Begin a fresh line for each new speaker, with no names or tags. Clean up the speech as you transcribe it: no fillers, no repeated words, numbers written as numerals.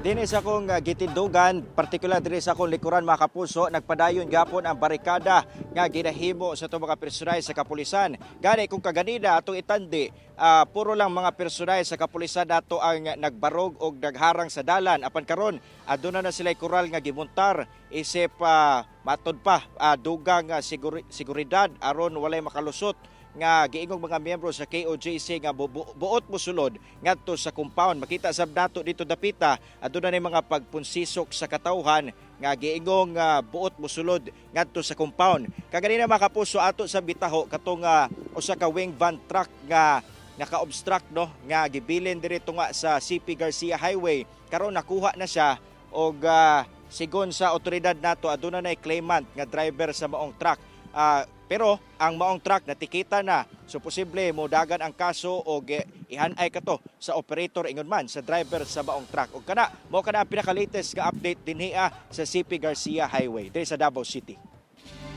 Dinhi sa akong gitindugan, partikular diri sa akong likuran, mga kapuso, nagpadayon gapon ang barikada nga ginahimo sa atong mga personay sa kapulisan. Gani kung kaganina atong itandi, puro lang mga personay sa kapulisan nato ang nagbarog og nagharang sa dalan. Apan karon, aduna na sila koral nga gimuntar isip matod pa dugang seguridad aron walay makalusot nga giingong mga miyembro sa KOJC nga buot mosulod ngadto sa compound. Makita sab nato dito dapita, aduna na mga pagpunsisok sa katawhan nga giingong buot mosulod ngadto sa compound. Kaganina, mga kapuso, ato sa bitaho katong usa ka wing van truck nga naka-obstruct, no, nga gibilin diri nga sa CP Garcia Highway. Karon nakuha na siya og sigon sa otoridad nato, aduna nay claimant nga driver sa maong truck. Pero ang maong truck natikita na, so posible modagan ang kaso og ihanay kato sa operator, ingon man sa driver sa maong truck. Og kana mao kana ang pinaka-latest nga update dinhi sa CP Garcia Highway diri sa Davao City.